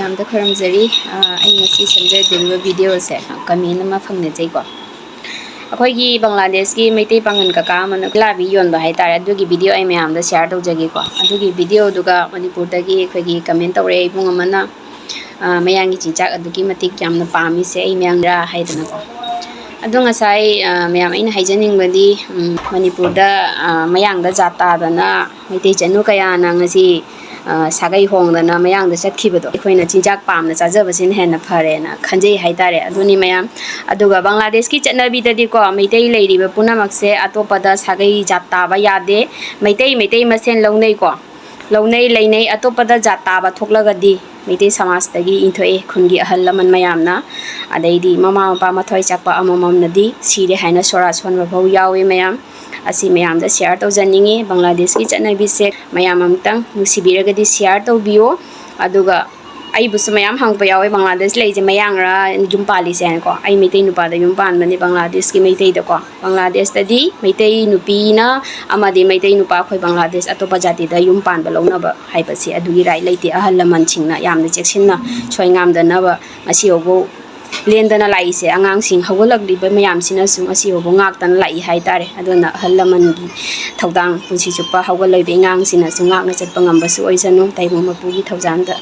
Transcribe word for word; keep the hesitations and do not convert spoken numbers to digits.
ꯑꯝꯇ ꯈꯨꯔꯨꯝꯖꯔꯤ꯫ ꯑ, ꯑꯩ ꯉꯁꯤ ꯁꯦꯝꯖꯗꯣꯔꯤꯕ ꯚꯤꯗꯤꯑꯣꯁꯦ ꯀꯃꯦꯟ ꯑꯃ ꯐꯪꯅꯖꯩꯀꯣ꯫ ꯑꯩꯈꯣꯏꯒꯤ ꯕꯪꯒ꯭ꯂꯥꯗꯦꯁꯀꯤ ꯃꯩꯇꯩ ꯄꯥꯡꯒꯜ ꯀꯀꯥ ꯑꯃꯅ ꯒꯨꯂꯥꯕꯤ ꯌꯣꯟꯕ ꯍꯥꯏꯇꯥꯔꯦ, ꯑꯗꯨꯒꯤ ꯚꯤꯗꯤꯑꯣ ꯑꯩ ꯃꯌꯥꯝꯗ ꯁꯤꯌꯥꯔ ꯇꯧꯖꯒꯦꯀꯣ꯫ ꯑꯗꯨꯒꯤ ꯚꯤꯗꯤꯑꯣꯗꯨꯒ ꯃꯅꯤꯄꯨꯔꯗꯒꯤ ꯑꯩꯈꯣꯏꯒꯤ ꯀꯃꯦꯟ ꯇꯧꯔꯛꯑꯦ ꯏꯕꯨꯡ ꯑꯃꯅ, ꯑ, "ꯃꯌꯥꯡꯒꯤ ꯆꯤꯟꯖꯥꯛ ꯑꯗꯨꯛꯀꯤ ꯃꯇꯤꯛ ꯌꯥꯝꯅ ꯄꯥꯝꯃꯤꯁꯦ ꯑꯩ ꯃꯌꯥꯡꯔꯥ?" ꯍꯥꯏꯗꯅꯀꯣ꯫ ꯑꯗꯣ ꯉꯁꯥꯏ, ꯑ, ꯃꯌꯥꯝ, ꯑꯩꯅ ꯍꯥꯏꯖꯅꯤꯡꯕꯗꯤ, ꯎꯝ, ꯃꯅꯤꯄꯨꯔꯗ, ꯑ, ꯃꯌꯥꯡꯗ ꯖꯥꯠ ꯇꯥꯗꯅ ꯃꯩꯇꯩ ꯆꯅꯨ ꯀꯌꯥꯅ ꯉꯁꯤ, ꯑ, ꯁꯥꯒꯩ ꯍꯣꯡꯗꯅ ꯃꯌꯥꯡꯗ ꯆꯠꯈꯤꯕꯗꯣ ꯑꯩꯈꯣꯏꯅ ꯆꯤꯟꯖꯥꯛ ꯄꯥꯝꯅ ꯆꯥꯖꯕꯁꯤꯅ ꯍꯦꯟꯅ ꯐꯔꯦꯅ ꯈꯟꯖꯩ ꯍꯥꯏꯇꯥꯔꯦ꯫ ꯑꯗꯨꯅꯤ ꯃꯌꯥꯝ꯫ ꯑꯗꯨꯒ ꯕꯪꯒ꯭ꯂꯥꯗꯦꯁꯀꯤ ꯆꯠꯅꯕꯤꯗꯗꯤꯀꯣ, ꯃꯩꯇꯩ ꯂꯩꯔꯤꯕ ꯄꯨꯝꯅꯃꯛꯁꯦ ꯑꯇꯣꯞꯄꯗ ꯁꯥꯒꯩ ꯖꯥꯠ ꯇꯥꯕ ꯌꯥꯗꯦ꯫ ꯃꯩꯇꯩ, ꯃꯩꯇꯩ ꯃꯁꯦꯟ ꯂꯧꯅꯩꯀꯣ꯫ ꯂꯧꯅꯩ, ꯂꯩꯅꯩ꯫ ꯑꯇꯣꯞꯄꯗ ꯖꯥꯠ ꯇꯥꯕ ꯊꯣꯛꯂꯒꯗꯤ ꯃꯩꯇꯩ ꯁꯃꯥꯖꯇꯒꯤ ꯏꯟꯊꯣꯛꯑꯦ ꯈꯨꯟꯒꯤ ꯑꯍꯜ ꯂꯃꯟ ꯃꯌꯥꯝꯅ꯫ ꯑꯗꯩꯗꯤ ꯃꯃꯥ ꯃꯄꯥ ꯃꯊ꯭ꯋꯥꯏ ꯆꯥꯛꯄ ꯑꯃꯃꯝꯅꯗꯤ ꯁꯤꯔꯦ ꯍꯥꯏꯅ ꯁꯣꯔꯥ ꯁꯣꯟꯕ ꯐꯥꯎ ꯌꯥꯎꯏ ꯃꯌꯥꯝ꯫ ꯑꯁꯤ ꯃꯌꯥꯝꯗ ꯁꯤꯌꯥꯔ ꯇꯧꯖꯅꯤꯡꯉꯤ꯫ ꯕꯪꯒ꯭ꯂꯥꯗꯦꯁꯀꯤ ꯆꯠꯅꯕꯤꯁꯦ ꯃꯌꯥꯝ ꯑꯃꯨꯛꯇꯪ ꯅꯨꯡꯁꯤꯕꯤꯔꯒꯗꯤ ꯁꯤꯌꯥꯔ ꯇꯧꯕꯤꯌꯣ꯫ ꯑꯗꯨꯒ ꯑꯩꯕꯨꯁꯨ ꯃꯌꯥꯝ ꯍꯪꯉꯛꯄ ꯌꯥꯎꯋꯦ, "ꯕꯪꯒ꯭ꯂꯥꯗꯦꯁ ꯂꯩꯁꯦ ꯃꯌꯥꯡꯔꯥ ꯌꯨꯝ ꯄꯥꯜꯂꯤꯁꯦ?" ꯍꯥꯏꯅꯀꯣ꯫ ꯑꯩ ꯃꯩꯇꯩ ꯅꯨꯄꯥꯗ ꯌꯨꯝ ꯄꯥꯟꯕꯅꯦ, ꯕꯪꯒ꯭ꯂꯥꯗꯦꯁꯀꯤ ꯃꯩꯇꯩꯗꯀꯣ꯫ ꯕꯪꯒ꯭ꯂꯥꯗꯦꯁꯇꯗꯤ ꯃꯩꯇꯩ ꯅꯨꯄꯤꯅ ꯑꯃꯗꯤ ꯃꯩꯇꯩ ꯅꯨꯄꯥ ꯑꯩꯈꯣꯏ ꯕꯪꯒ꯭ꯂꯥꯗꯦꯁ ꯑꯇꯣꯞꯄ ꯖꯥꯇꯤꯗ ꯌꯨꯝ ꯄꯥꯟꯕ ꯂꯧꯅꯕ ꯍꯥꯏꯕꯁꯤ ꯑꯗꯨꯒꯤ ꯔꯥꯏꯠ ꯂꯩꯇꯦ꯫ ꯑꯍꯜ ꯂꯃꯟꯁꯤꯡꯅ ꯌꯥꯝꯅ ꯆꯦꯛꯁꯤꯟꯅ ꯁꯣꯏ ꯉꯥꯝꯗꯅꯕ ꯉꯁꯤ ꯐꯥꯎꯕ ꯂꯦꯟꯗꯅ ꯂꯥꯛꯏꯁꯦ꯫ ꯑꯉꯥꯡꯁꯤꯡ ꯍꯧꯒꯠꯂꯛꯂꯤꯕ ꯃꯌꯥꯝꯁꯤꯅꯁꯨ ꯉꯁꯤ ꯐꯥꯎꯕ ꯉꯥꯛꯇꯅ ꯂꯥꯛꯏ ꯍꯥꯏꯇꯥꯔꯦ꯫ ꯑꯗꯨꯅ ꯑꯍꯜ ꯂꯃꯟꯒꯤ ꯊꯧꯗꯥꯡ ꯄꯨꯟꯁꯤ ꯆꯨꯞꯄ ꯍꯧꯒꯠꯂꯛꯂꯤꯕ ꯑꯉꯥꯡꯁꯤꯡꯅꯁꯨ ꯉꯥꯛꯅ ꯆꯠꯄ ꯉꯝꯕꯁꯨ ꯑꯣꯏꯁꯅꯨ꯫ ꯇꯥꯏꯕꯪ ꯃꯄꯨꯒꯤ ꯊꯧꯖꯥꯜꯗ